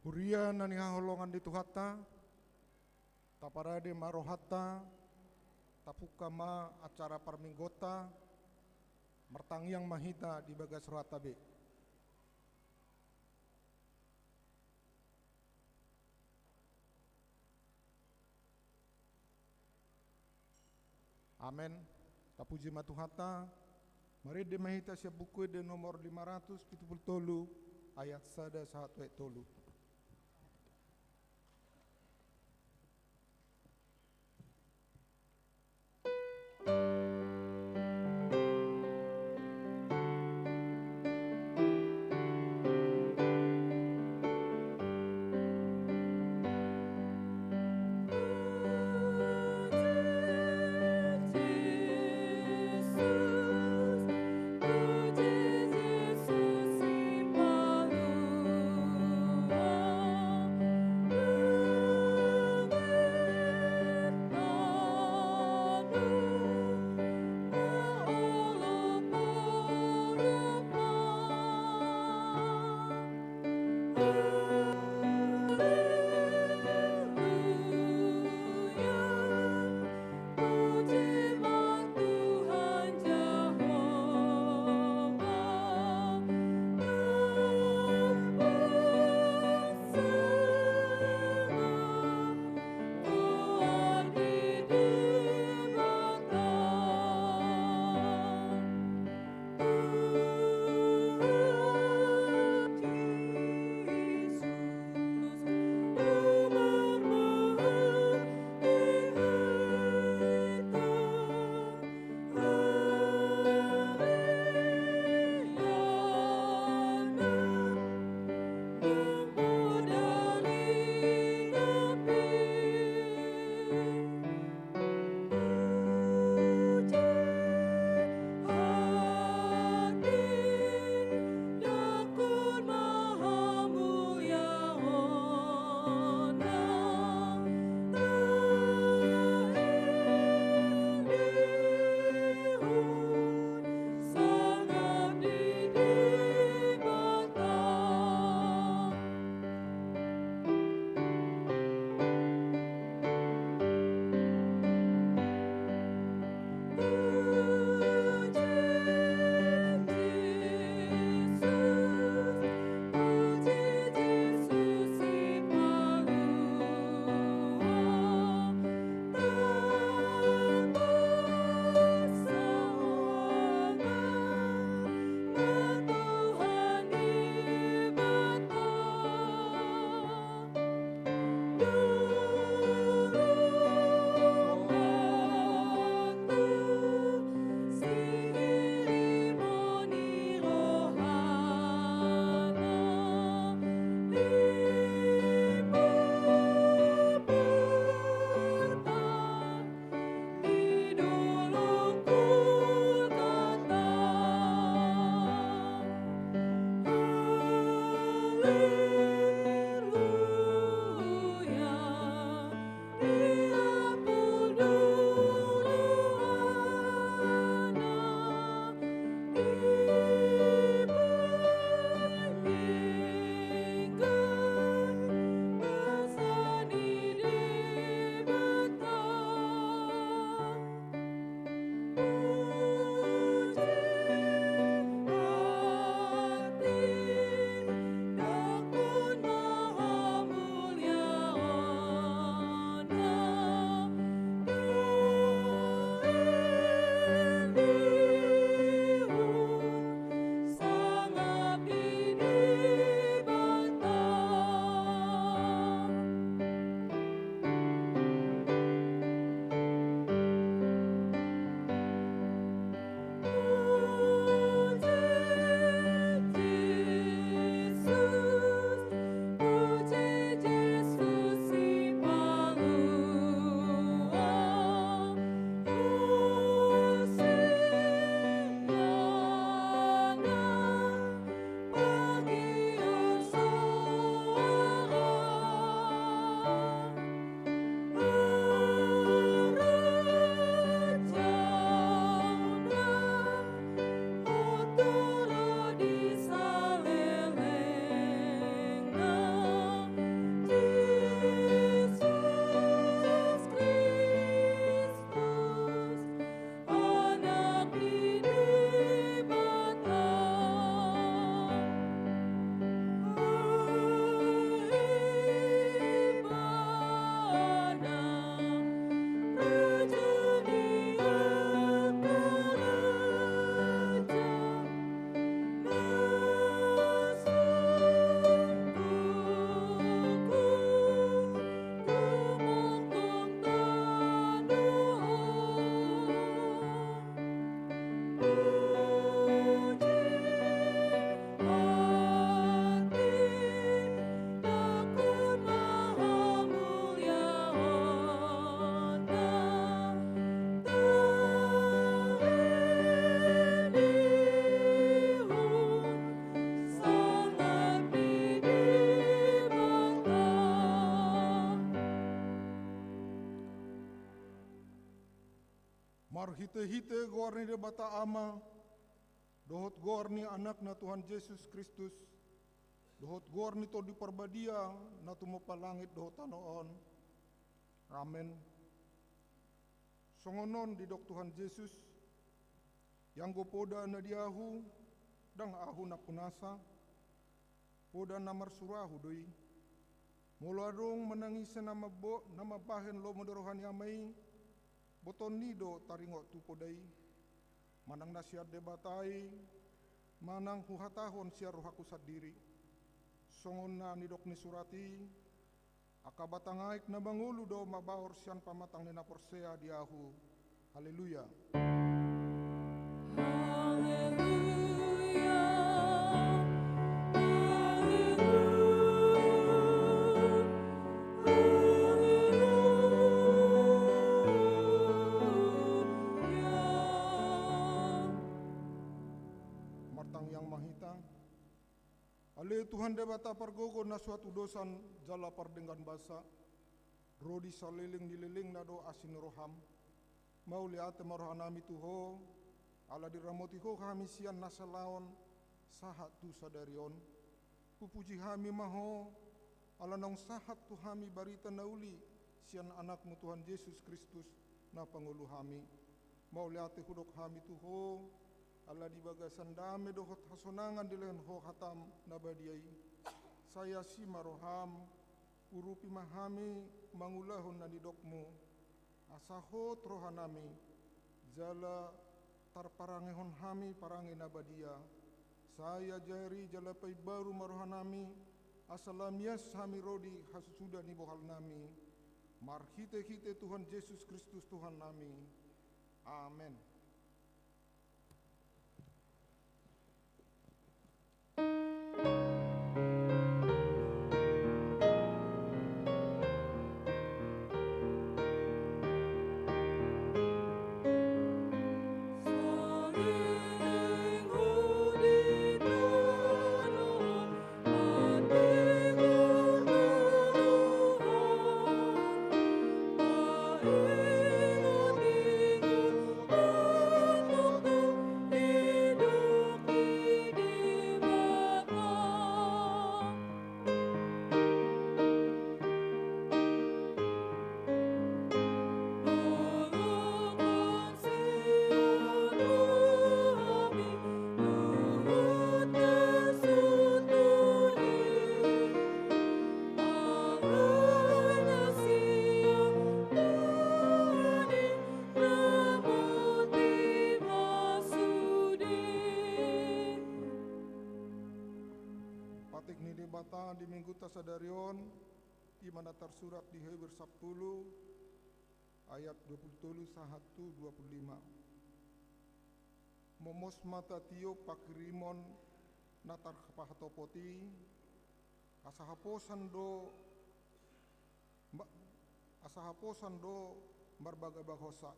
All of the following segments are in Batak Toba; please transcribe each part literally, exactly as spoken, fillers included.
Huria na hinaholongan ni Tuhanta, taparade ma rohanta, tapungka ma acara parmingguonta, martangiang ma hita di bagas rohanta be. Amen. Tapuji ma Tuhanta. Marende ma hita sian Buku Ende nomor lima ratus pitu pulu tolu, ayat sada sahat tu ayat tolu. Marhitehite goar ni Debata Ama, dohot goar ni Anakna Tuhan Jesus Kristus, dohot goar ni Tondi Parbadia, na tumompa langit dohot tano on. Amen. Songon on didok Tuhan Jesus: Ianggo poda na di Ahu, ndang Ahu na punasa, poda na marsuru Ahu do i. Molo adong manang ise na mambo-, na mambahen lomo ni roha ni Ama i, botoon ni i do taringot tu poda i, manang na sian Debata i, manang huhatahon sian rohangku sandiri. Songon na nidok ni surat i: Angka batang aek na mangolu do mabaor sian pamatang ni na porsea di Ahu. Haleluya. Haleluya. Haleluya. Haleluya. Martangiang ma hita. Ale Tuhan Debata pargogo na so hatudosan jala pardenggan basa, ro di saleleng ni lelengna do asi ni roham. Mauliate ma rohanami tu Ho, ala diramoti Ho hami sian na salaon sahat tu sadari on. Hupuji hami ma Ho, ala naung sahat tu hami barita na uli sian Anakmu Tuhan Jesus Kristus, na pangolu hami. Mauliate hudok hami tu Ho, ala di bagasan dame dohot hasonangan dilehon Ho hatam na badia i. Sai asi ma roham, urupi ma hami mangulahon na nidokmu, asa hot rohanami, jala tarparangehon hami parange na badia. Sai ajari jala paimbaru ma rohanami, asa lamias hami ro di hasusuda ni bohalnami, marhitehite Tuhan Jesus Kristus Tuhannami. Amen. Patik ni Debata di Minggunta sadari on, i ma na tarsurat di Heber sampulu, ayat dua pulu tolu sahat tu dua pulu lima. Momos ma tatiop panghirimon na tarpahatopot i, asa haposan do, ma-, asa haposan do marbagabaga hosa.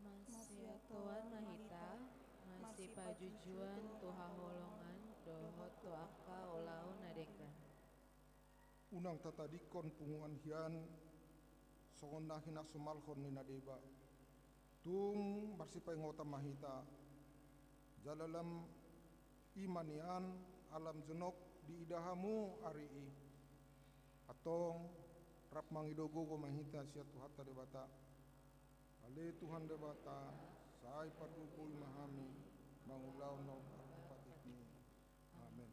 Masiantoan ma hita, masipajujuan tu haholongan dohot tu angka ulaon na denggan. Unang tatadingkon punguan hian songon na hinasomalhon ni na deba. Tung marsipaingotan ma hita, jala lam i ma nian ala jonok diida hamu ari i. Antong rap mangido gogo ma hita sian Tuhanta Debata. Ale Tuhan Debata, sai pargogoi ma hami mangulahon na umbahen patikmi. Amen.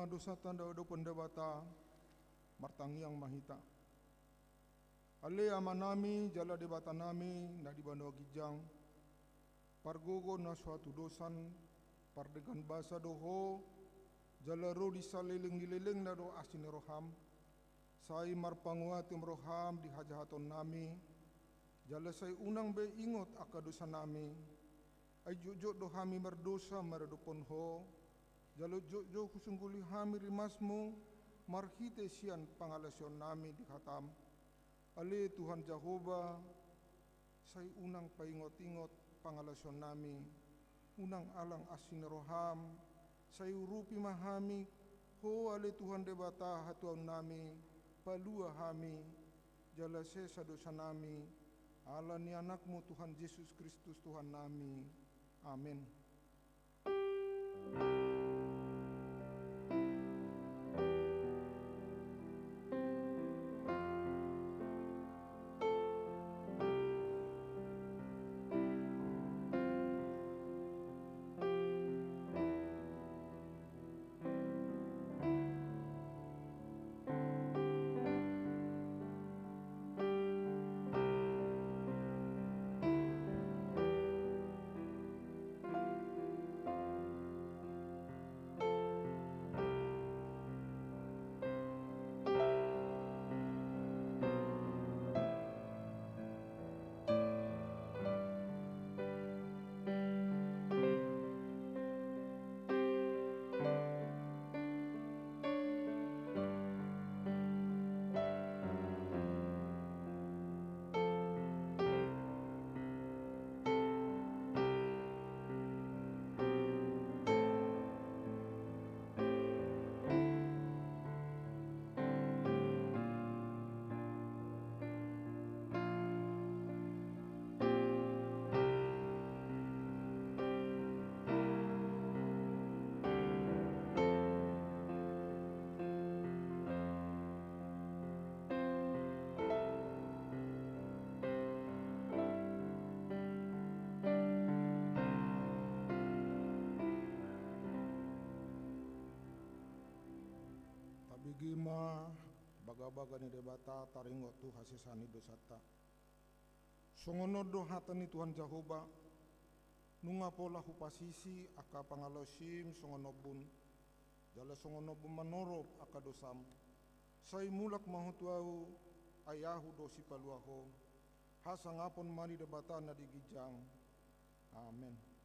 dosanta di adopan Debata, martangiang ma hita. Ale Amanami jala Debatanami na di banua ginjang, pargogo na so hatudosan, pardenggan basa do Ho, jala ro di saleleng ni lelengna do asi ni roham. Sai marpanguatem roham di hajahatonnami, jala sai unang be ingot angka dosanami. Ai jotjot do hami mardosa maradophon Ho, jala jotjot husungguli hami rimasmu marhite sian pangalaosionnami di hatam. Ale Tuhan Jahowa, sai unang paingotingot pangalaosionnami, unang alang asi ni roham, sai urupi ma hami, Ho ale Tuhan Debata hatuaonnami, palua hami, jala sesa dosanami, ala ni Anakmu Tuhan Jesus Kristus Tuhannami. Amen. Tabege ma bagabaga ni Debata taringot tu hasesaan ni dosanta. Songon on do hata ni Tuhan Jahowa: Nunga pola hupasisi angka pangalaosim songon ombun, jala songon ombun manorop angka dosam. Sai mulak ma ho tu Ahu, ai Ahu do sipalua ho. Hasangapon ma di Debata na di ginjang. Amen.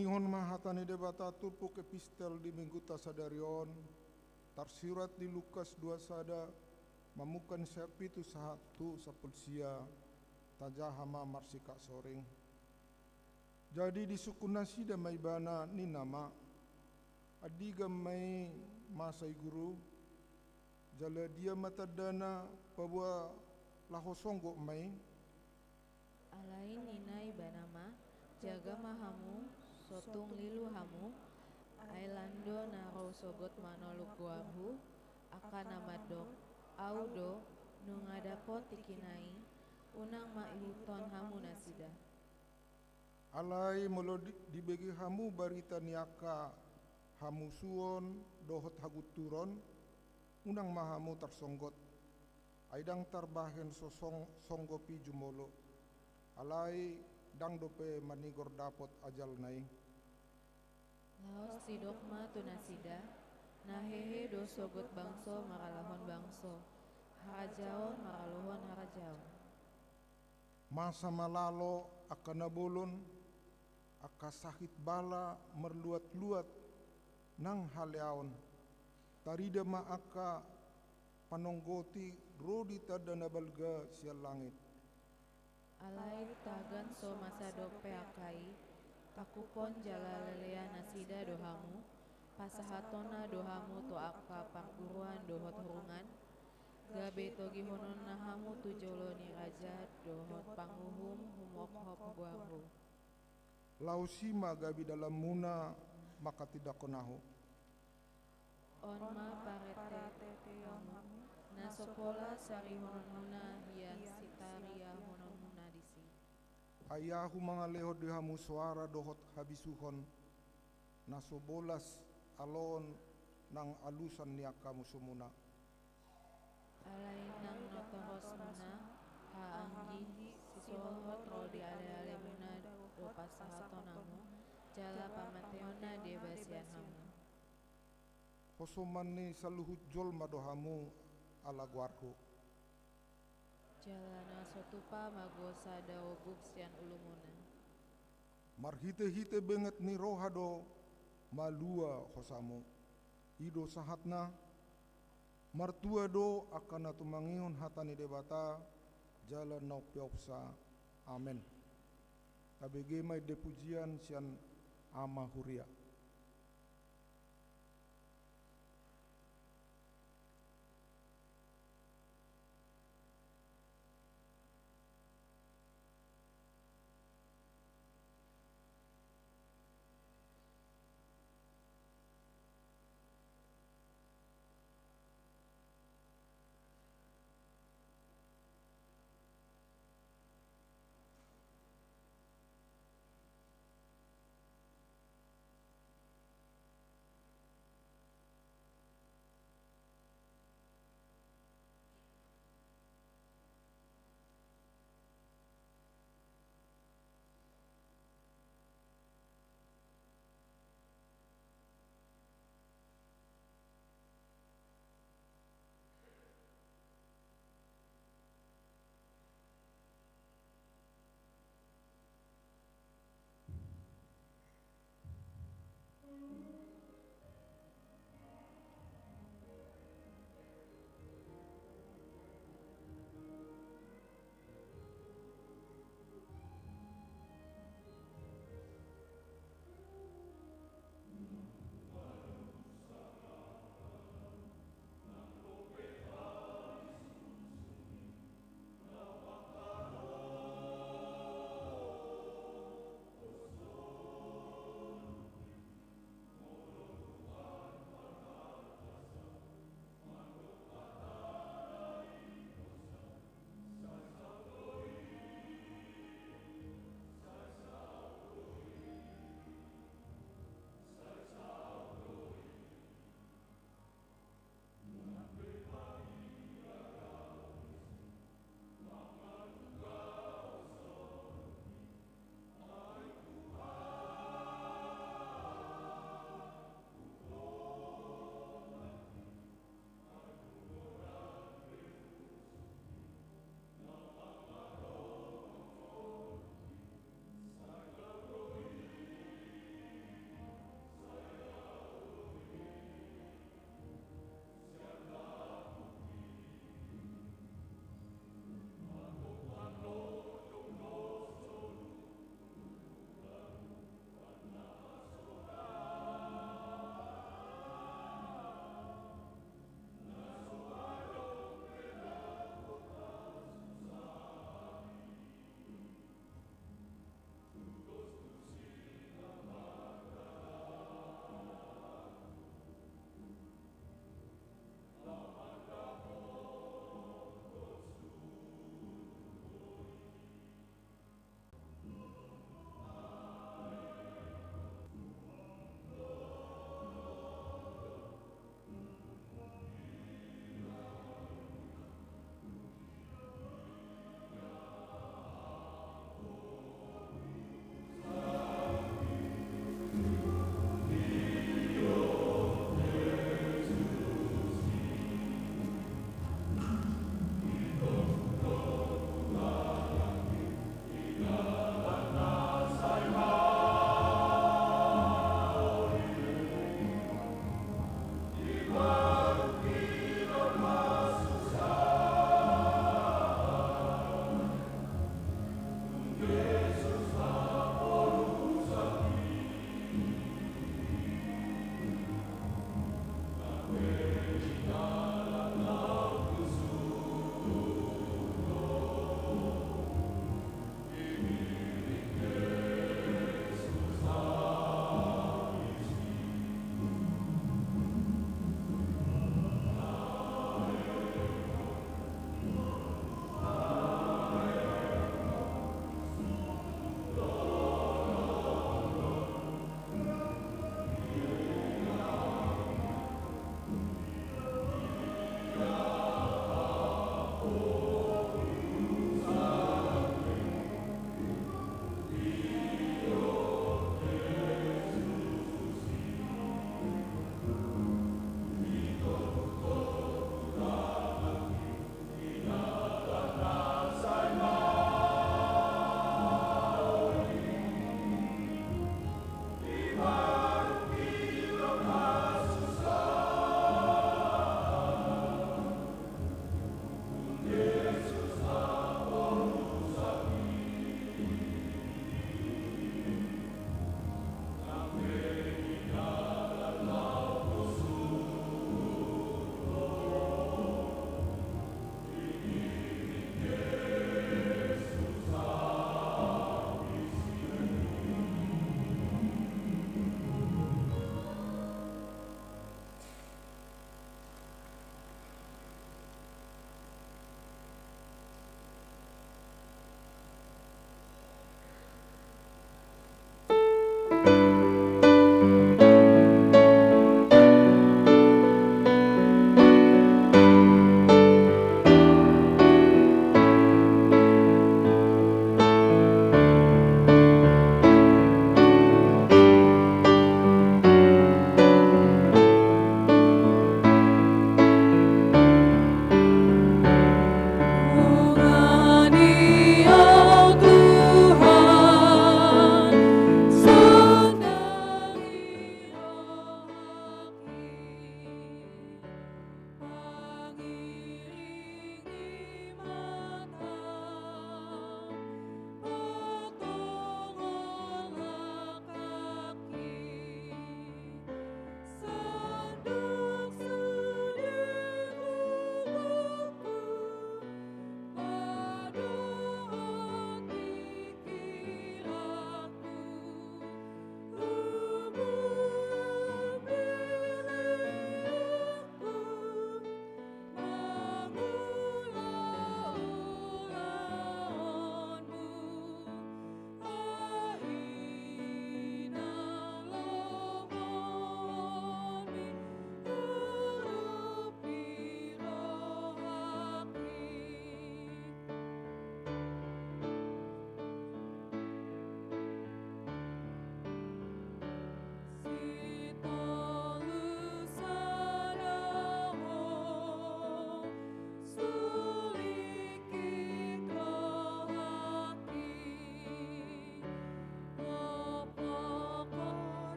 Ihon ma hata ni Debata turpuk epistel di mingguta sadari on, tarsurat di Lukas dua sada, mamungka sian pitu sahat tu sampulu sia, tajaha ma marsikap soring. Jadi disungkun nasida ma ibana ninna ma, andigan ma i masa i guru, jala dia ma tandana paboa laho songgot ma i? Alai ninna ibana ma, jaga ma hamu, so tung lilu hamu, ai lan do na ro sogot manolong goarhu, angka na mandok, au do, nunga dapot tingkina i, unang ma ihuthon hamu nasida. Alai molo dibege hamu barita ni angka hamusuon dohot hagunturon, unang ma hamu tarsonggot, ai ndang tarbahen so songgopi jumolo, alai ndang dope manigor dapot ajalna i. Laos didok ma tu nasida, na hehe do sogot bangso maralohon bangso, harajaon maralohon harajaon. Masa ma lalo angka na bolon, angka sahit bala marluat-luat nang haleaon. Tarida ma angka panonggoti ro di tanda na balga sian langit. Alai tagan so masa dope angka i, tangkuphon jala lelean nasida do hamu, pasahatonna do hamu tu angka parguruan dohot hurungan, gabe togihononna hamu tu jolo ni raja dohot panguhum humophop goarhu. Laos i ma gabe dalanmuna manghatindanghon ahu. On ma parentehon hamu, na so pola sarihononmuna hian sitariahononmuna disi. Ai ahu mangalehon di hamu soara dohot habisuhon, na so bolas aloon nang alusan ni angka musumuna. Alai nang na torosmuna, haha anggi, sisohot ro di alealemuna do pasahaton hamu, jala pamanteonna deba sian hamu. Hosoman ni saluhut jolma do hamu ala goarhu. Jala na so tupa mago sada obuk sian ulumuna. Marhitehite benget ni roha do malua hosamu. I do sahatna. Martua do angka na tumangihon hata ni Debata jala na umpeopsa. Amen. Tabege ma ende pujian sian ama huria.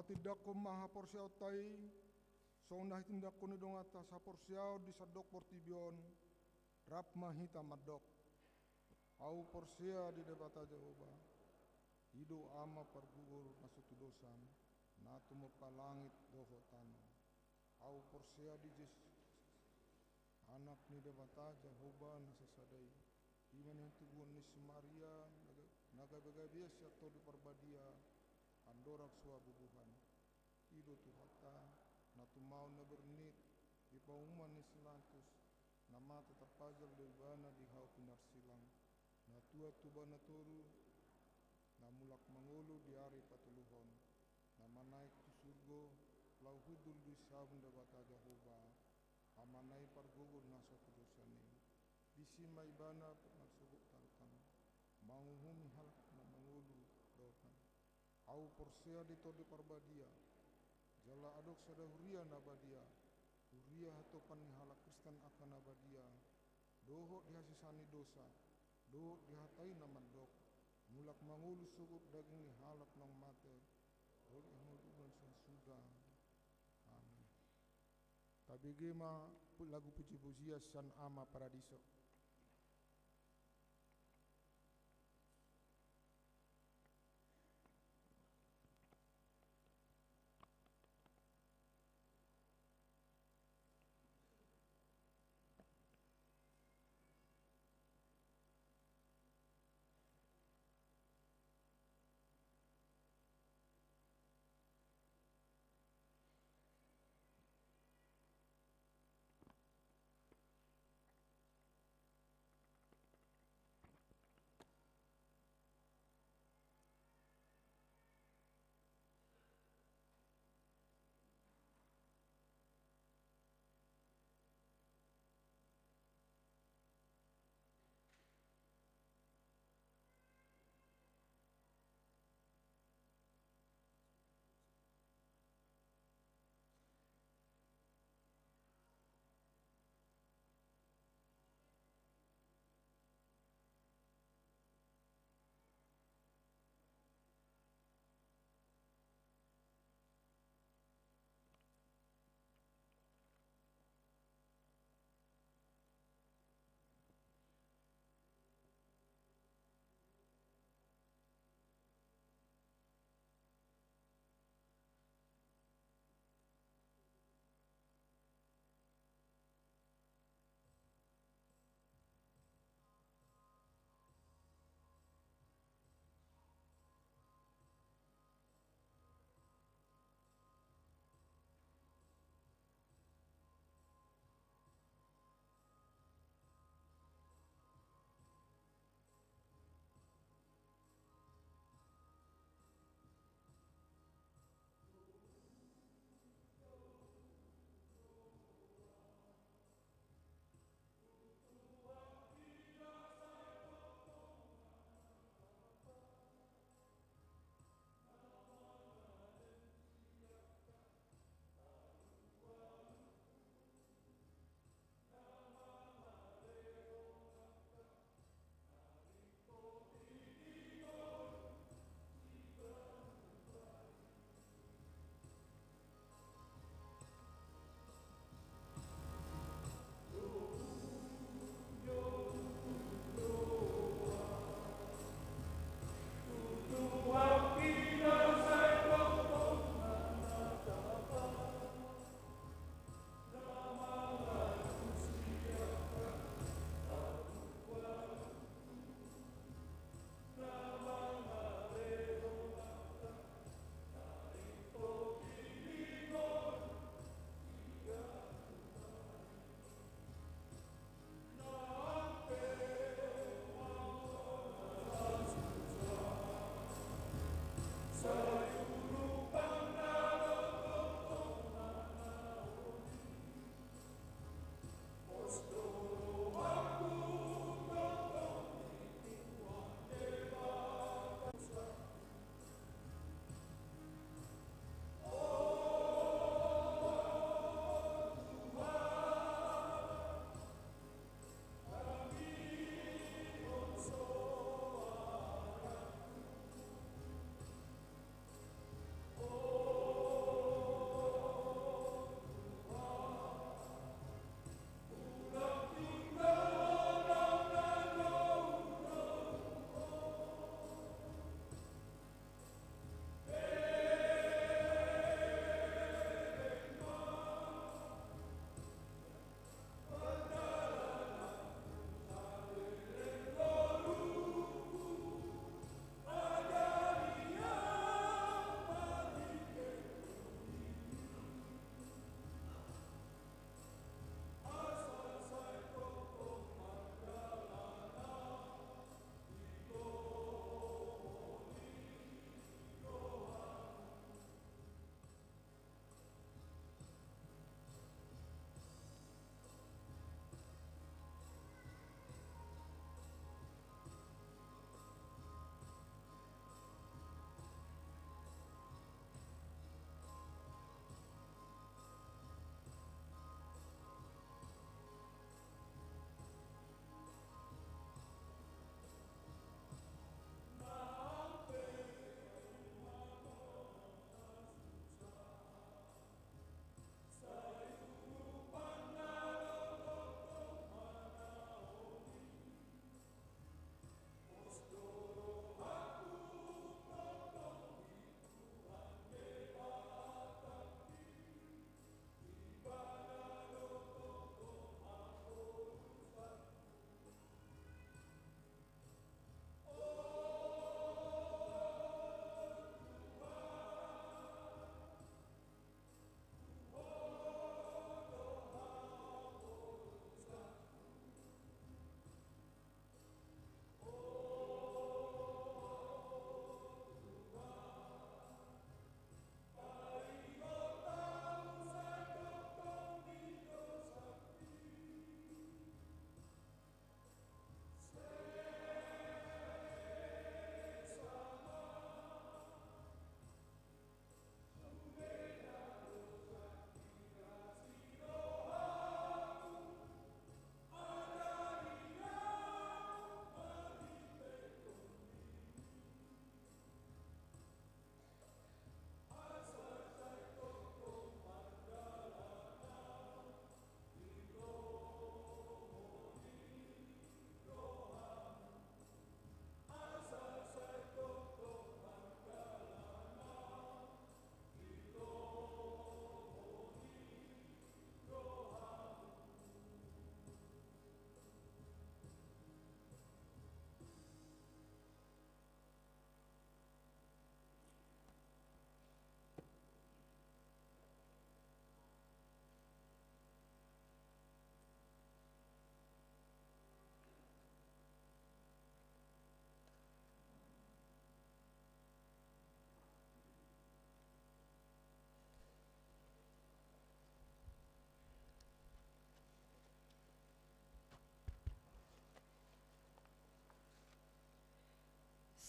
Tindangkon ma haporseaonta i, songon na hitindangkon ni donganta saporseaon di sandok portibi on, rap ma hita mandok. Ahu porsea di Debata Jahowa, i do Ama pargogor na so tudosan, na tumompa langit dohot tano. Ahu porsea di Jesus, Anak ni Debata Jahowa na sasada i, i ma na hinaholongan ni si Maria, na ga-, na gabe-gabean sian Tondi Parbadia, andorang so habubuhan. I do Tuhanta, na tumaon na bernit, di paumuan ni si Pilatus, na mate tarpajal do ibana di hau pinarsilang, na tuat tu bana toru, na mulak mangolu di ari patoluhon, na manaek tu surgo, laho hundul di siamun Debata Jahowa, Amana i pargogor na so tudosan i. Disi ma ibana mansogot tangtang, manguhumi halak na mangolu dohot na. Ahu porsea di Tondi Parbadia, jala adong sada huria na badia, huria hatopan ni halak Kristen angka na badia, dohot di hasesaan ni dosa, dohot di hata i na mandok, mulak mangolu sogot daging ni halak naung mate, ro di hangoluan sian surgo. Amin. Tabege ma pu-, lagu pujipujian sian Ama Paradiso.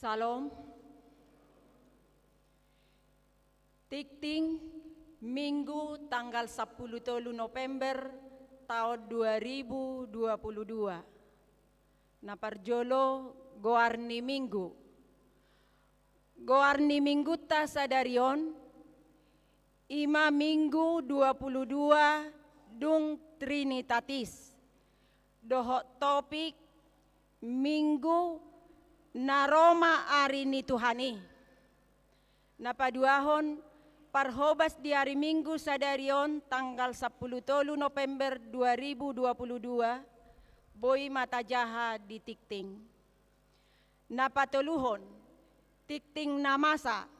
Salom. Tingting, Minggu tanggal sampulu tolu November taon dua ribu dua pulu dua. Na parjolo, goar ni Minggu. Goar ni Minggunta sadari on, i ma Minggu dua pulu dua dung Trinitatis, dohot topik Minggu na ro ma ari ni Tuhan i. Na paduahon, parhobas di ari Minggu sadari on tanggal sampulu tolu November dua ribu dua pulu dua, boi ma tajaha di tingting. Na patoluhon, tingting na masa.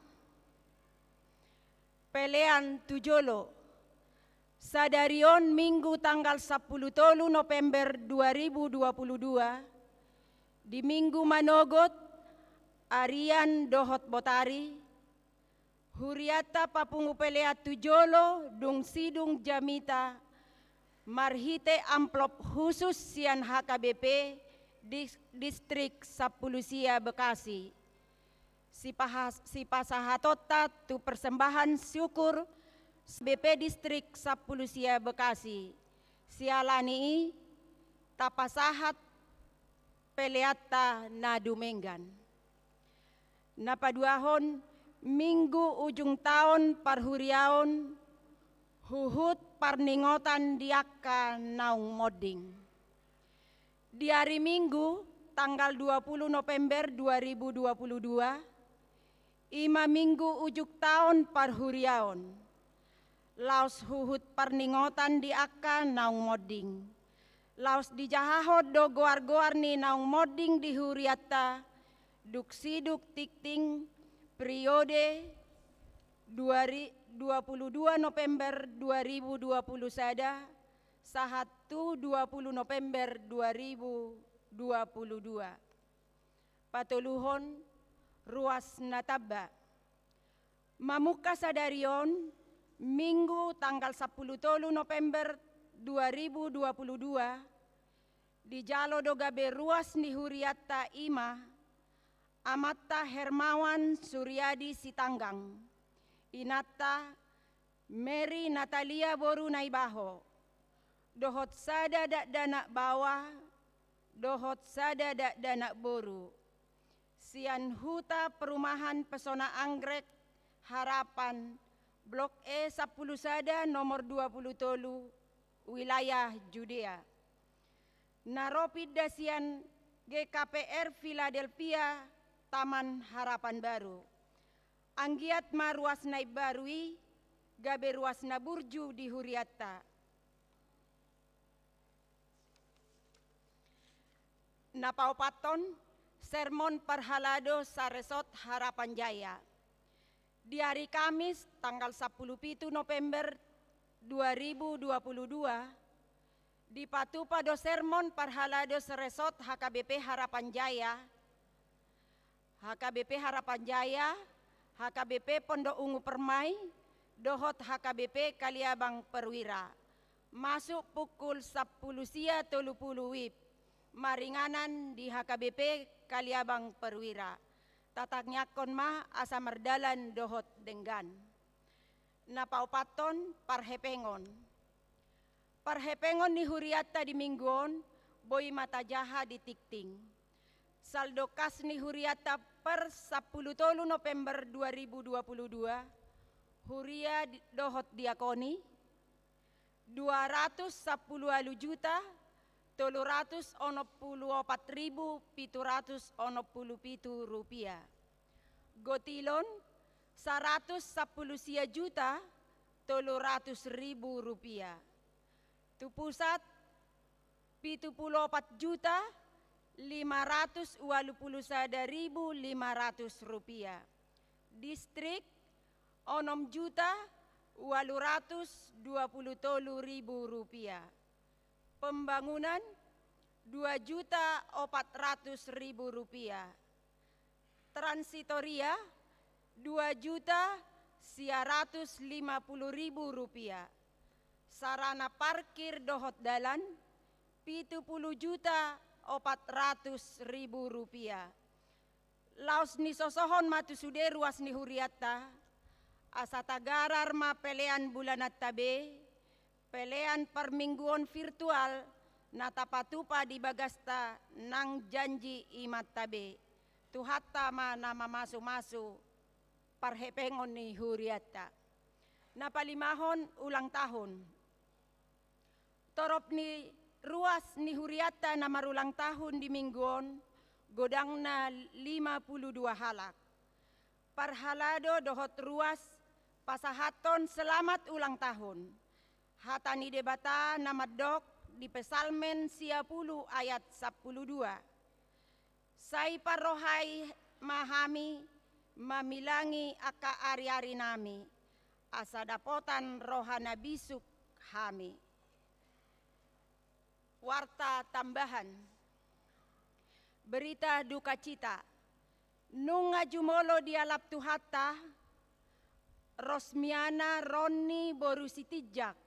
Pelean tu jolo. Sadari on Minggu tanggal sampulu tolu November dua ribu dua pulu dua, di Minggu manogot, arian dohot botari, hurianta papungu pelean tu jolo dung sidung jamita marhite amplop khusus sian H K B P di Distrik Sampulu Sia Bekasi. Sipaha-, sipasahatonta tu persembahan syukur B P Distrik Sampulu Sia Bekasi. Siala ni i tapasahat peleanta na dumenggan. Na paduahon, Minggu ujung taon parhuriaon, huhut parningotan di angka naung monding. Di ari Minggu, tanggal dua pulu November dua ribu dua pulu dua, i ma Minggu ujung taon parhuriaon. Laos huhut parningotan di angka naung monding. Laos dijahahon do goar-goar ni naung monding di hurianta, dung sidung tingting periode dua ri-, dua pulu dua November dua ribu dua pulu sada, sahat tu dua pulu November dua ribu dua pulu dua. Patoluhon, ruas na tamba. Mamungka sadari on, Minggu tanggal sampulu tolu November dua ribu dua pulu dua, dijalo do gabe ruas ni hurianta, i ma Amanta Hermawan Suryadi Sitanggang, inanta Mary Natalia boru Naibaho, dohot sada dakdanak baoa, dohot sada dakdanak boru, sian Huta Perumahan Pesona Anggrek Harapan, Blok E sampulu sada, nomor dua pulu tolu, wilayah Judea, na ro pinda sian G K P R Philadelphia, Taman Harapan Baru. Anggiat ma ruas na imbaru i gabe ruas na burju di hurianta. Na paopathon, sermon parhalado saresort Harapan Jaya. Di ari Kamis, tanggal sampulu pitu November dua ribu dua pulu dua, dipatupa do sermon parhalado saresort H K B P Harapan Jaya, H K B P Harapan Jaya, H K B P Pondok Ungu Permai, dohot H K B P Kaliabang Perwira. Masuk pukul sampulu sia tolu pulu WIB, maringanan di H K B P Kaliabang Perwira. Tatangiangkon ma asa mardalan dohot denggan. Na paopathon, parhepengon. Parhepengon ni hurianta di Minggu on, boi ma tajaha di tingting. Saldokkas ni hurianta per sampulu tolu November dua ribu dua pulu dua, huria di-, dohot diakoni, dua ratus sampulu ualu juta, tolu ratus onom pulu opat ribu, pitu ratus onom pulu pitu rupiah. Gotilon, saratus sampulu sia juta, tolu ratus ribu rupiah. Tu pusat, pitu pulu opat juta, lima ratus ualu pulu sada ribu lima ratus rupiah. Distrik, onom juta, ualu ratus dua pulu tolu ribu rupiah. Pembangunan, dua juta opat ratus ribu rupiah. Transitoria, dua juta sia ratus lima pulu ribu rupiah. Sarana parkir dohot dalan, pitu pulu juta opat ratus ribu rupiah. Laos nisosohon ma tu sude ruas ni hurianta, asa tagarar ma pelean bulananta be, pelean parmingguon virtual na tapatupa di bagasta nang janji imanta be. Tuhanta ma na mamasumasu parhepengon ni hurianta. Na palimahon, ulang tahun. Torop ni ruas ni hurianta na marulang tahun di minggu on, godangna lima pulu dua halak. Parhalado dohot ruas pasahathon selamat ulang tahun. Hata ni Debata na mandok di Psalmen sia pulu ayat sampulu dua: Sai parrohai ma hami mamilangi angka ariarinami, asa dapotan roha na bisuk hami. Warta tambahan. Berita dukacita. Nunga jumolo dialap Tuhanta Rosmiana Ronni boru Sitinjak,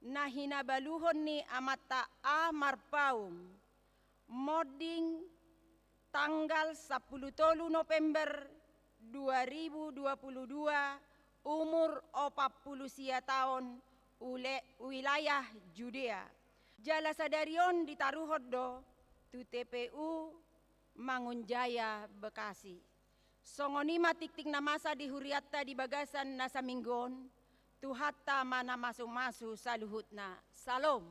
na hinabaluhon ni amanta A. Marpaung, monding tanggal sampulu tolu November dua ribu dua pulu dua, umur opat pulu sia taon, ule-, wilayah Judea. Jala sadari on ditaruhon do tu T P U Mangunjaya, Bekasi. Songon i ma tingting na masa di hurianta di bagasan na saminggu on. Tuhanta ma na masumasu saluhutna. Salom.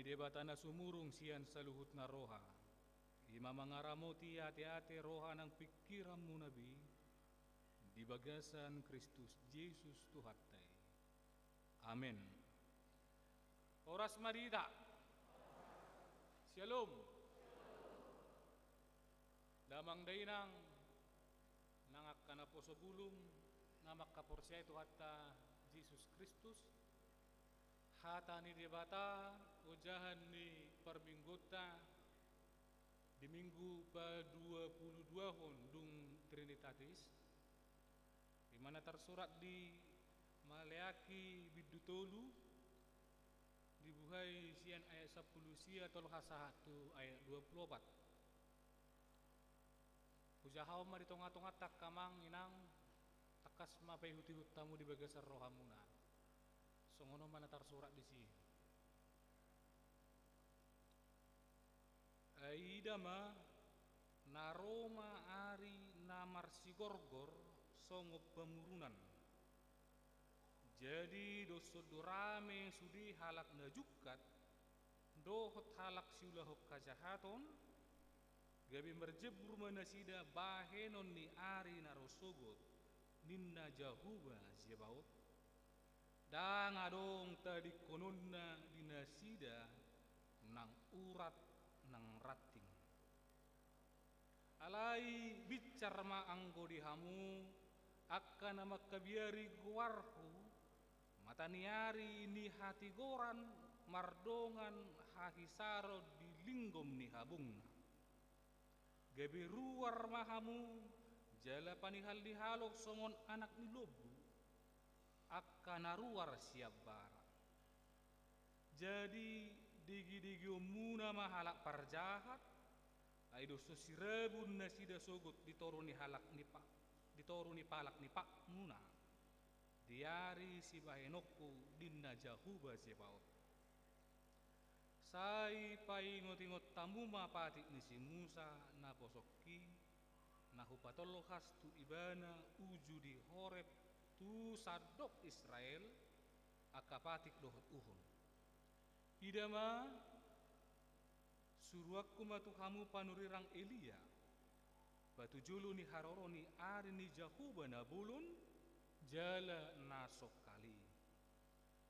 Debata na sumurung sian saluhutna roha, i ma mangaramoti ateate roha nang pingkiranmuna be, di bagasan Kristus Jesus Tuhanta i. Amen. Horas ma di hita. Syalom. Damang dainang, nang angka naposo bulung na mangkaporseai Tuhanta Jesus Kristus, hata ni Debata ojahan ni parmingguonta di minggu paduapuluduahon dung Trinitatis, i ma na tarsurat di Maleaki bindu tolu, dibuhai sian ayat sampulu sia tolhas sahat tu ayat dua pulu opat. Hujahahon ma di tongatonganta angka amang inang, tangkas ma paihutihut hamu di bagasan rohamuna. Songon on ma na tarsurat disi. Ai ida ma, na ro ma ari na marsigorgor songon pamurunan. Jadi doshon do rame sude halak na jungkat dohot halak siulahon hajahaton, gabe marjembur ma nasida bahenon ni ari na ro sogot, ninna Jahowa Zebaot. Ndang adong tadingkononna di nasida nang urat nang ranting. Alai binsar ma anggo di hamu, angka na mangkabiari goarhu, mata ni ari ni hatigoran mardongan hahisaron di linggom ni habungna. Gabe ruar ma hamu jala panihalnihalon songon anak ni lombu, angka na ruar sian bara. Jadi digidigi-digionmuna ma halak parjahat, ai doshon sirabun nasida sogot di toru ni halak ni pa, di toru ni palak ni patmuna. Di ari sibahenonku, ninna Jahowa Zebaot. Sai paingotingot hamu ma patik ni si Musa naposongki, na hupatolhas tu ibana uju di Horeb tu sandok Israel, angka patik dohot uhum. Ida ma, suruanku ma tu hamu panurirang Elia, patujolo ni haroro ni ari ni Jahowa na bolon jala na songkali.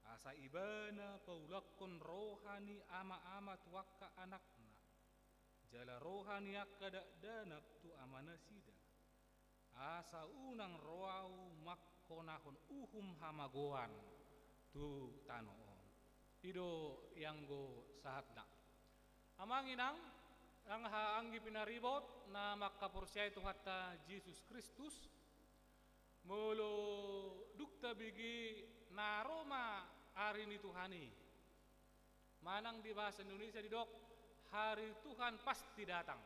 Asa ibana paulakhon roha ni amaama tu angka anakna, jala roha ni angka dakdanak tu amanasida. Asa unang ro ahu mangkonahon uhum hamagoan tu tano on. I do ianggo sahatna. Amang inang, angka anggi pinaribot na mangkaporseai Tuhanta Jesus Kristus, molo dung tabege na ro ma ari ni Tuhan i. Manang di bahasa Indonesia didok, hari Tuhan pasti datang.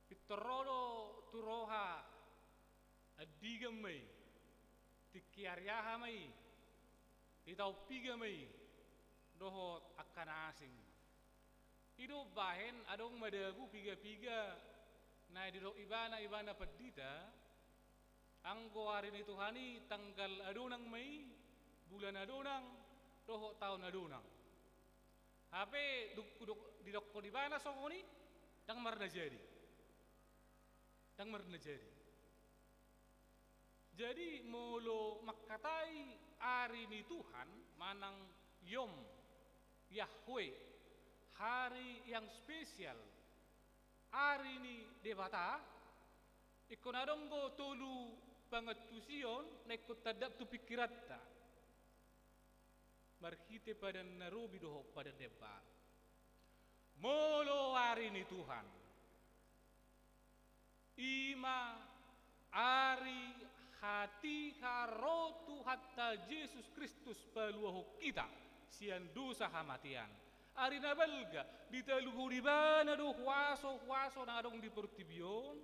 Pintor ro do tu roha, andigan ma i, tingki ari aha ma i, di taon piga ma i, dohot angka na asing. I do umbahen adong madabu piga-piga na didok ibana, ibana pandita, anggo ari ni Tuhan i tanggal adonang ma i, bulan adonang, dohot taon adonang. Hape dung, dung didokkon ibana songon i, ndang marna jadi. Ndang marna jadi. Jadi molo mangkatai ari ni Tuhan, manang Yom Yahweh, hari yang spesial, ari ni Debata, ingkon adong do tolu pangantusion na ingkon tandap tu pingkiranta. Marhite padan na robi dohot padan na imbaru. Molo ari ni Tuhan, i ma ari hatiha ro Tuhanta Jesus Kristus paluahon hita sian dosa hamatean. Ari na balga ditaluhon ibana do huaso-huaso na adong di portibi on,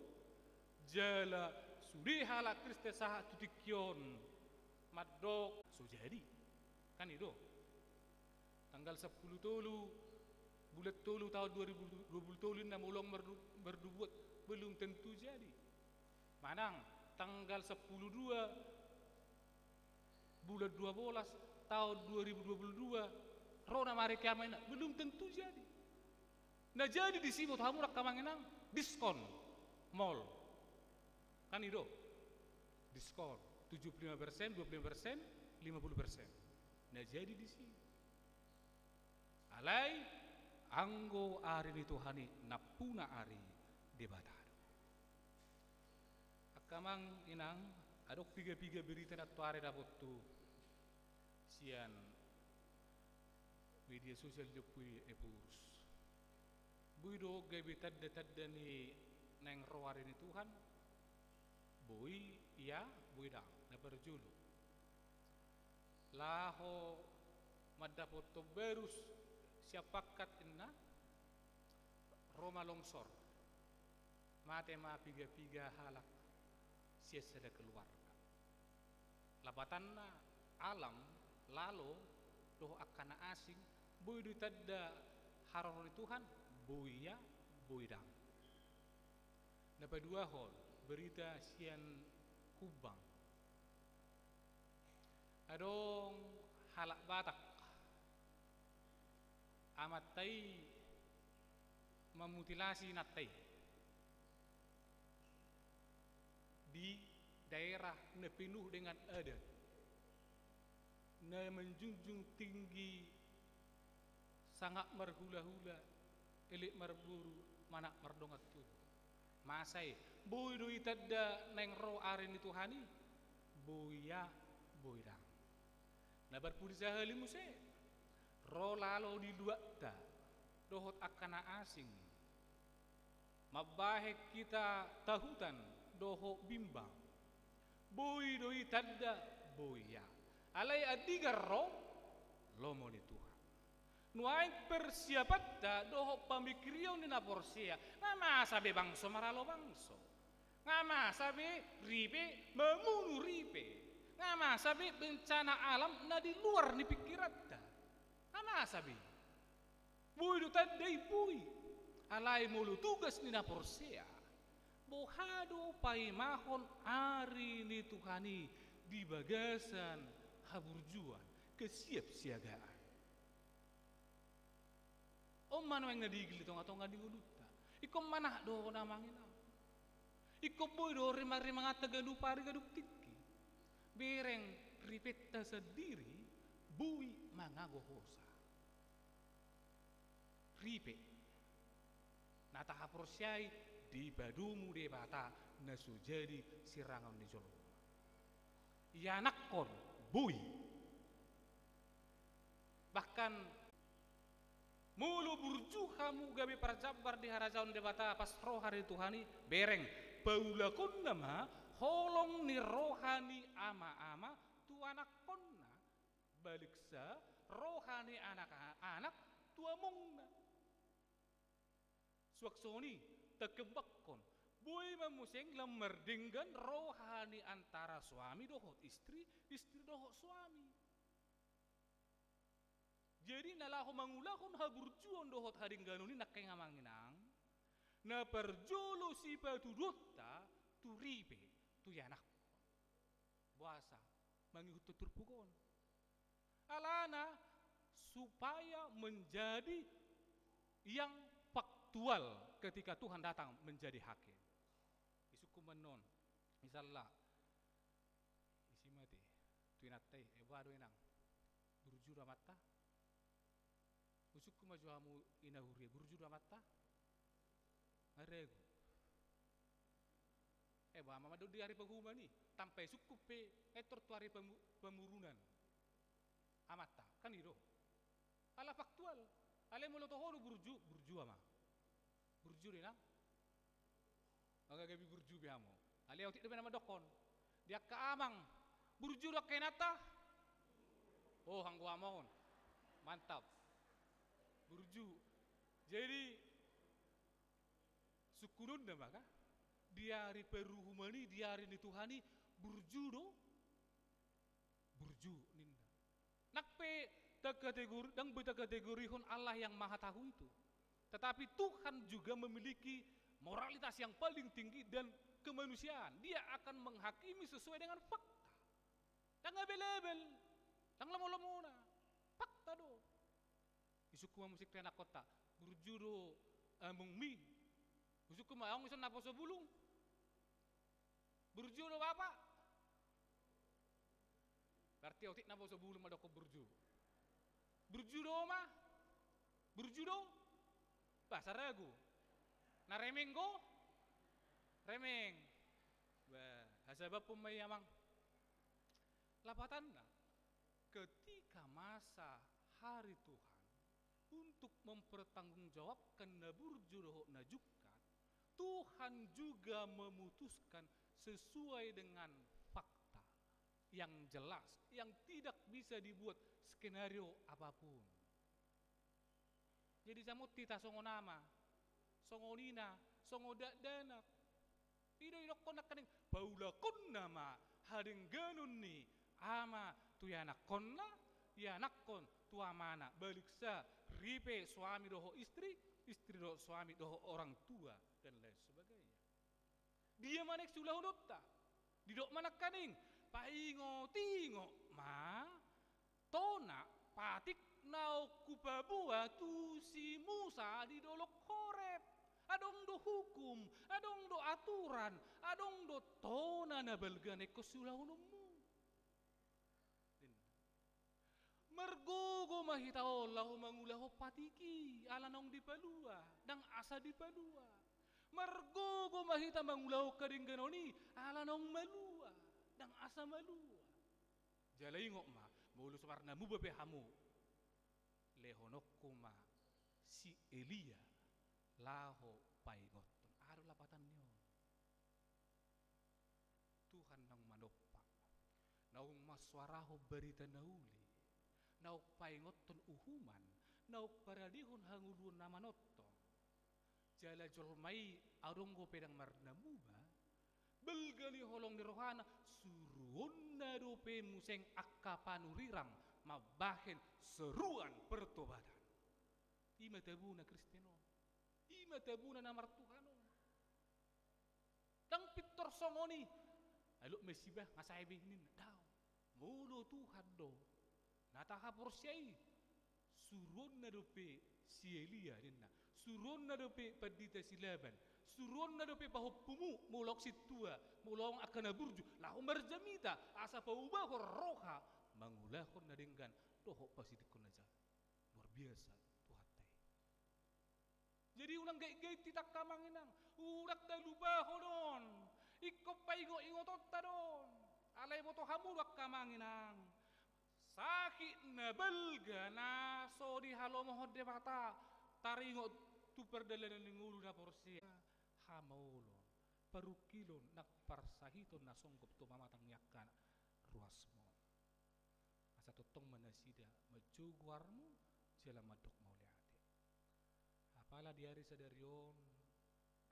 jala sude halak Kristen sahat tu tingki on mandok so jadi. Kan i do. Tanggal sampulu tolu bulan tolu taon dua ribu dua puluh tolu ninna, molo mardu-, mardubuat, belum tentu jadi. Manang tanggal sampulu dua bulan dua bolas taon dua ribu dua puluh dua, Ro nama hari kiamat, belum tentu jadi. Na jadi disi, boto hamu nangkin, amang inang, diskon mall. Kan i do. Diskon tujuh puluh lima persen, dua puluh lima persen, lima puluh persen. Na jadi disi. Alai anggo ari ni Tuhan i nampuna ari Debata do. Angka amang inang, adong piga-piga berita na tuari dapothu sian media sosial di ompu i Epurus. Boi do gabe tanda-tanda ni naeng ro ari ni Tuhan? Boi ia, boi ndang. Na parjolo, laho mandapothon barus sian pangkat, ninna, ro ma longsor. Mate ma piga-piga halak sian sada keluarga. Lapatanna, alam, lalo dohot angka na asing, boi do ditanda haroro ni Tuhan? Boi ia, boi ndang. Na paduahon, berita sian Humbang. Adong halak Batak, amanta i mamutilasi inanta i di daerah na penuh dengan adat, na menjunjung tinggi sangap marhula-hula, elek marboru, manat mardongan tubu. Masa i, boi do i tanda naeng ro ari ni Tuhan i? Boi ia, boi ndang. Na parpudi sahali muse, ro lalo di luatta dohot angka na asing, mambahen hita tahutan dohot bimbang. Boi do i tanda? Boi ia. Alai andigan ro lomo ni Tuhan? Nuaeng persiapanta dohot pamikirion ni na porsea, nga masa be bangso maralo bangso. Nga masa be ripe mamunu ripe. Nga masa be bencana alam na di luar ni pikiranta. Nga masa be. Boi do tanda i? Boi. Alai molo tugas ni na porsea, boha do paimahon ari ni Tuhan i di bagasan haburjuon, kesiapsiagaan? On ma nuaeng na digil di tongatonga ni ngolunta. Ingkon manat do, amang inang. Ingkon boi do rimangarihon ganup ari ganup tingki. Bereng, ripenta sandiri boi mangago hosa. Ripe na tahaporseai dipadomu Debata na so jadi sirangon ni jolma. Ianakhon boi. Bahkan molo burju hamu gabe parjambar di harajaon Debata pas ro ari ni Tuhan i, bereng, paulakonna ma holong ni roha ni amaama tu anakhonna, baliksa roha ni anakanak tu amongna. Suang songon i, takembakhon, boi ma muse lam mardenggan roha ni antara suami dohot istri, istri dohot suami. Jadi na laho mangulahon haburjuon dohot hadengganon i, nangkin, amang inang, na parjolo sipatuduonta tu ripe, tu ianakhon. Boasa mangihuthon turpuk on? Alana supaya menjadi yang faktual ketika Tuhan datang menjadi hakim. Isungkun ma annon, misalna, isi ma ate tu inanta i, "E, boha do, inang? Burju do amanta?" Usungkun ma jo hamu, ina huria, burju do amanta? Nga ragu. E, boha ma mandok di ari panguhuman i, tanpa isungkun pe, nga intor tu ari pamu-, pamurunan amanta, kan i do. Ala faktual. Alai molo toho do burju, burju ma. Burju do, inang? Nga gabe burju be hamu. Alai otik dope na mandokhon. Di angka amang, burju do angka inanta? Oh, anggo amang on, mantap. Burju. Jadi, sungkunonna ma kan, di ari paruhuman i, di ari ni Tuhan i, burju do? Burju, ninna. Ndang pe takategori-, ndang be takategorihon Allah yang Maha Tahu itu. Tetapi Tuhan juga memiliki moralitas yang paling tinggi dan kemanusiaan. Dia akan menghakimi sesuai dengan fakta. Ndang abal-abal, ndang lomo-lomona. Fakta do. Husungkun ma musik tu ianakkonta, burju do amongmi. Husungkun ma, adong dison naposo bulung? Burju do bapa? Berarti otik naposo bulung ma dokkon burju. Burju do oma? Burju do? Bah, saragu. Na remeng do? Remeng. Bah, hasabapon ma i, amang. Lapatanna, ketika masa hari Tuhan untuk mempertanggungjawabkan na burju dohot na jungkat, Tuhan juga memutuskan sesuai dengan fakta yang jelas, yang tidak bisa dibuat skenario apapun. Jadi, samot hita songon ama, songon ina, songon dakdanak, i do idokkon nangkaning, paulakonna ma hadengganon ni ama tu ianakkonna, ianakkon tu amana, baliksa, ripe suami dohot istri, istri dohot suami dohot orang tua, dan lain sebagainya. Dia ma naeng siulahononta? Didok ma nangkaning, paingotingot ma tona patik naung hupaboa tu si Musa di Dolok Horeb. Adong do hukum, adong do aturan, adong do tona na balga na ingkon siulahononmu. Margogo ma hita on laho mangulahon patik i, ala naung dipalua, ndang asa dipalua. Margogo ma hita mangulahon hadengganon i, ala naung malua, ndang asa malua. Jala ingot ma, molo so marnamuba pe hamu, lehononku ma si Elia laho paingothon. Aha do lapatan ni on? Tuhan naung manompa, naung mansoarahon barita na uli, naung paingothon uhuman, naung paradehon hangoluan na manongtong. Jala jolma i adong dope ndang marnamuba, balga ni holong ni rohana, suruonna dope muse angka panurirang mambahen seruan pertobatan. I ma tabuna Kristen on. I ma tabuna na marTuhan on. Ndang pintor songon i. Alok ma i, sibah, nga sae be ninna. Daong. Molo Tuhan do na tahaporseai, suruonna dope si Elia ninna. Suruonna dope pandita si Laban. Suruonna dope pahompumu, molo adong sintua, molo adong angka na burju, laho marjamita asa paubahon roha mangulahon na denggan dohot pasidingkon na jala. Luar biasa Tuhanta i. Jadi unang gaitgait hita angka amang inang, unang talupahon on, ingkon paingotingotonta do on. Alai boto hamu do angka amang inang, sahit na balga na so dihalomohon Debata, taringot tu pardalanan ni ngolu na porsea, hamaolon, parungkilon nang parsahiton na songgop tu pamatang ni angka ruasmu. Asa tongtong ma nasida manjou goarmu jala mandok mauliate. Apala di ari sadari on,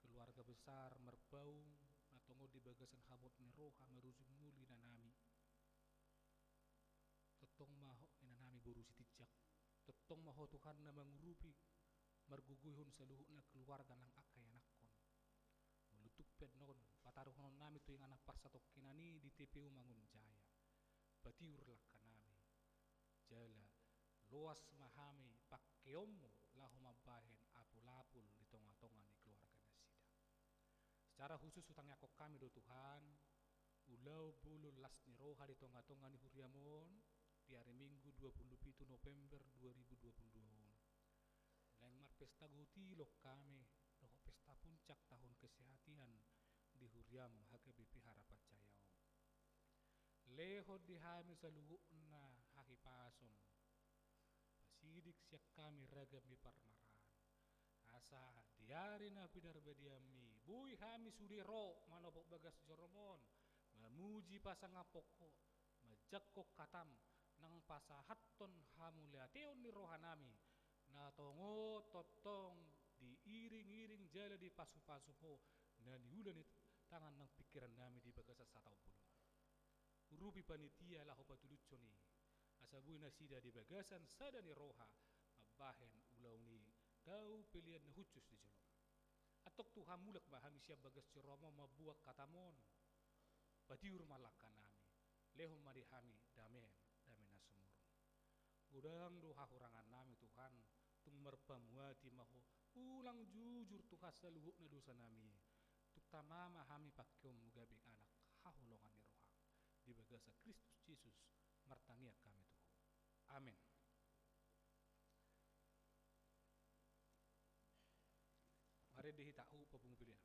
keluarga besar Marpaung na tongon di bagasan habot ni roha marujung ngolu inanami. Tongtong ma ho inanami boru Sitinjak. Tongtong ma ho Tuhan na mangurupi, margogoihon saluhutna keluarga nang angka ianakkon. Molo tung pe annon pataruhononnami tu inganan parsatongkinan i di T P U Mangunjaya. Patiur langkanami. Jala loas ma hami pangkeonmu laho mambahen apulapul di tongatonga ni keluarga nasida. Secara khusus hutangiangkon hami do Tuhan, ulaon bolon las ni roha di tongatonga ni huriam on, di ari Minggu dua puluh pitu November dua ribu dua puluh dua on. Naeng marpesta gotilon hami, dohot pesta puncak tahun kesehatian di huriam H K B P Harapan Jaya on. Lehon di hami saluhutna hahipason. Pasiding sian hami ragam ni parmaraan. Asa di ari na pinarbadianmi, boi hami sude ro manopot bagas jorom on, mamuji pasangaphon ho, manjangkon hatam, nang pasahathon hamuliateon ni rohanami, na tongon tongtong diiringiring jala dipasupasu ho, na niula ni tangan nang pingkirannami di bagasan sataon bolon. Urupi panitia laho patulushon i, asa boi nasida di bagasan sada ni roha mambahen ulaon i, tau pelean na hushus di jolom. Antong Tuhan, mulak ma hami sian bagas jorom on mamboan hatam on. Patiur ma langkanami, lehon ma di hami dame, dame na sumurung. Godang do hahurangannami Tuhan, Marpamuati ma ho, ulang jujur Tuhan saluhutna dosanami. Tung tama ma hami pangkeonmu gabe anak haholongan ni roha. Di bagasan Kristus Jesus martangiang hami tu ho. Amen. Marende hita, hupapungu pelean.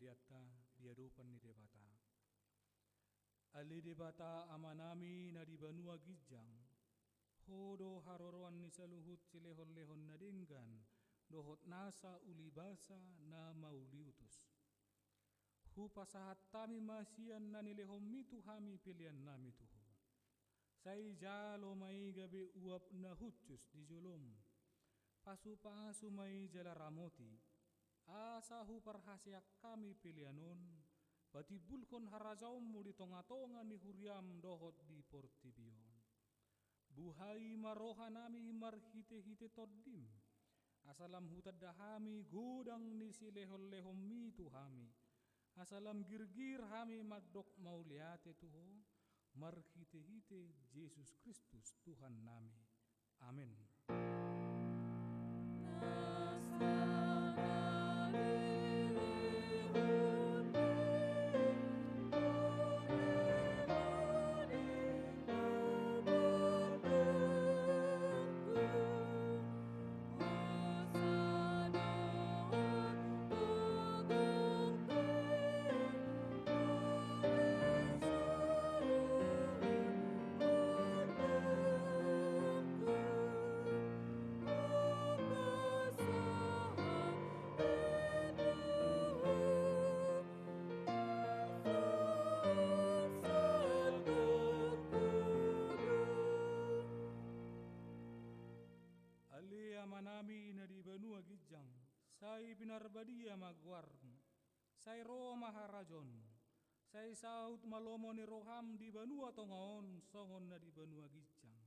Dianta di adopan ni Debata. Ale Debata Amanami na di banua ginjang, Ho do haroroan ni saluhut silehonlehon na denggan dohot nasa ulibasa na mauliutus. Hupasahat hami ma sian na nilehonMi tu hami peleannami tu Ho. Sai jalo ma i gabe uap na hushus di joloM. Pasupasu ma i jala ramoti, asa huparhaseang hami pelean on patimbulhon harajaonMu di tongatonga ni huriaM dohot di portibi on. Buhai ma rohanami marhitehite TondiM, asa lam hutanda hami godang ni silehonlehonMi tu hami, asa lam girgir hami mandok mauliate tu Ho, marhitehite Jesus Kristus Tuhannami. Amen. Ale Amanami na di banua ginjang, sai pinarbadia ma goarMu, sai ro ma harajaonMu, sai saut ma lomo ni rohaM di banua tonga on songon na di banua ginjang.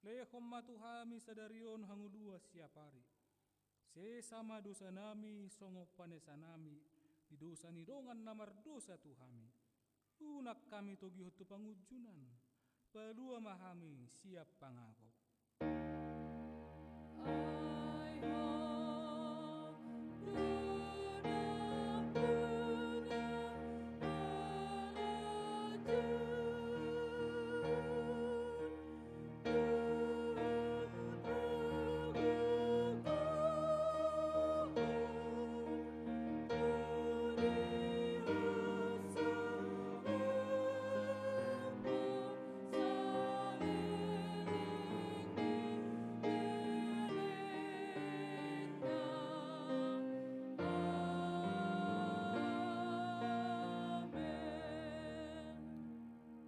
Lehon ma tu hami sadari on hangoluan siapari. Sesa ma dosanami songon panesanami di dosa ni dongan na mardosa tu hami. Unang hami togihon tu pangunjunan, palua ma hami sian pangago.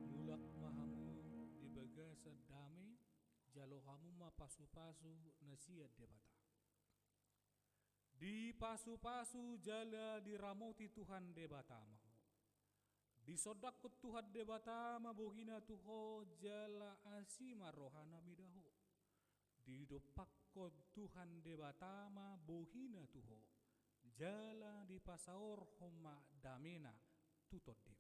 Mulak ma hamu di bagasan dame, jalo hamu ma pasupasu na sian Debata. Dipasupasu jala diramoti Tuhan Debata ma ho. Disondangkon Tuhan Debata ma bohina tu ho jala asi ma rohana mida ho. Didompakkon Tuhan Debata ma bohina tu ho, jala dipasaorhon ma damena tu tondim.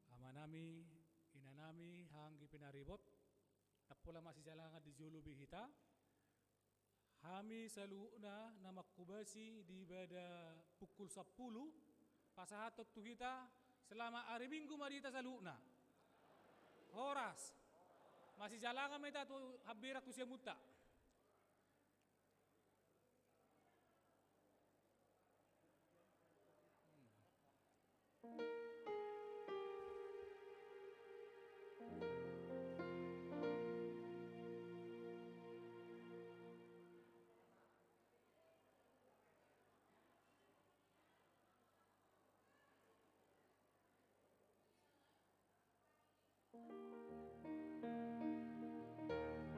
Amanami, inanami, haha anggi pinaribot, ndang pola masijalangan di jolo be hita. Hami saluhutna na manghobasi di bada pukul sampulu, pasahathon tu hita, selamat hari Minggu ma di hita saluhutna. Horas. Masijalangan ma hita tu hambirang tu siamunta.